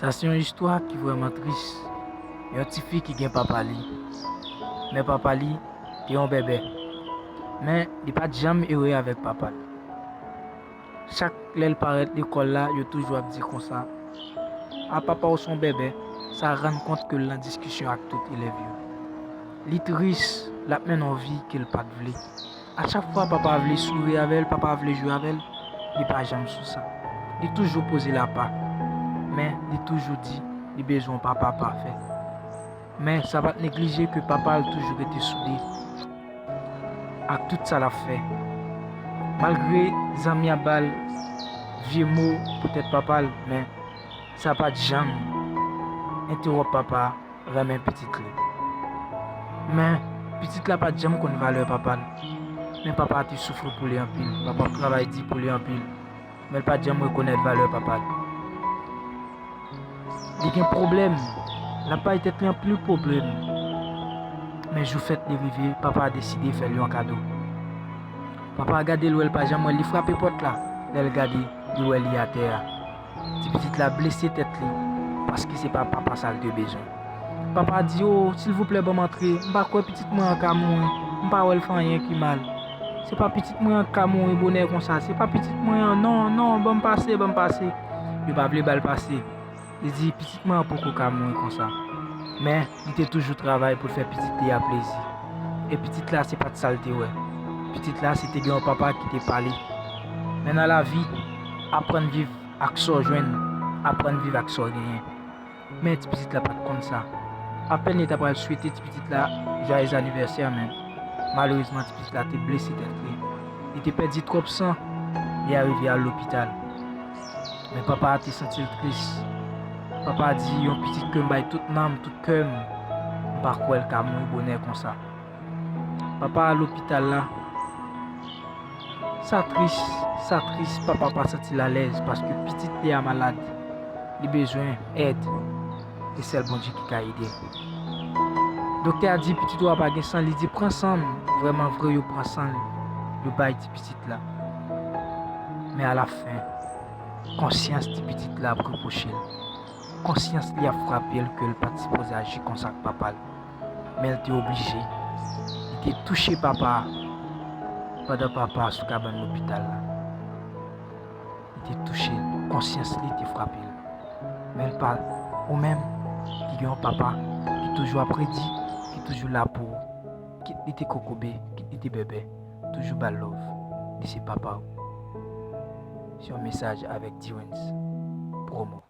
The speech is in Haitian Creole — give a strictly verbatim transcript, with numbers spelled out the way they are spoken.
Sa se yon istwa ki vrèman tris. Yon tifi ki gen papa li. Men papa li te yon bèbè. Men li pa t janm ere avèk papa l. Chak lè l parèt lekòl la, yo toujou ap di konsa, "A, papa w se yon bèbè." Sa rann kont ke l nan diskisyon ak tout elèv yo. Li tris, l ap mennen yon vi ke l pa t vle. A chak fwa papa vle souri avè l, papa vle jwe avè l, li pa janm sou sa. Li toujou poze l apa. Men li toujou di li bezwen yon papa pafè. Men sa pa t neglije ke papa l toujou rete soude ak tout sa l ap fè. Malgre zanmi ap ba l vye mo poutèt papa l, men sa pa t janm entèwòp papa renmen pitit li. Men, pitit la pa t janm konn valè papa l. Men papa a te soufri pou li anpil. Papa ap travay di pou li anpil. Men l pa t janm rekonèt valè papa l. Li gen pwoblèm. L ap bay tèt li anpil pwoblèm. Men jou fèt li rive, papa a deside fè l yon kado. Papa a gade l, wè l pa janm wè l, li frape pòt la. Lè l gade, li wè li atè a. Ti pitit la blese tèt li, paske se pa papa sa l te bezwen. Papa a di, "O, silvouplè, ban m antre, m pa kwè pitit mwen an ka mouri, m pa wè l fè anyen ki mal. Se pa pitit mwen an k ka mouri bonè konsa, se pa pitit mwen an, non, non, ban m pase, ban m pase." Yo pa vle ba l pase. Li di, "Pitit mwen an poko ka mouri konsa." Men, li te toujou travay pou l fè pitit li a plezi. E pitit la, se pa t sa l te wè. Pitit la, se te gen yon papa ki te pale. Men nan lavi, aprann viv ak sa w jwenn, aprann viv ak sa w genyen. Men ti pitit la pa t konn sa. Apèn li ta pral swete ti pitit la joyeux anniversaire, men malerezman, ti pitit la te blese tèt li. Li te pèdi twòp san, li arive al lopital. Men papa a te santi l tris. Papa a di, "Yon pitit ke m bay tout nanm, tout kè m, m pa kwè l ka mouri bonè konsa." Papa a lopital la. Sa tris, sa tris, papa pa santi l alèz paske pitit li a malad. Li bezwen èd. E sèl Bondye ki ka ede l. Doktè a di pitit ou a pa gen san, li di, "Pran san m." Vrèman vre, yo pran san l, yo bay ti pitit la. Men alafen, konsyans ti pitit la ap repwoche l. Konsyans li ap frape l ke l pa t sipoze aji konsa ak papa l. Men l te oblije. Li te touche papa a pandan papa a sou kabann lopital la. Li te touche l, konsyans li te frape l. Men l pa ou menm ki gen yon papa ki toujou ap redi, ki toujou la pou ou, kit li te kokobe, kit li te bèbè, toujou ba l love. Li se papa w. Se yon mesaj avèk D-Wens Promo.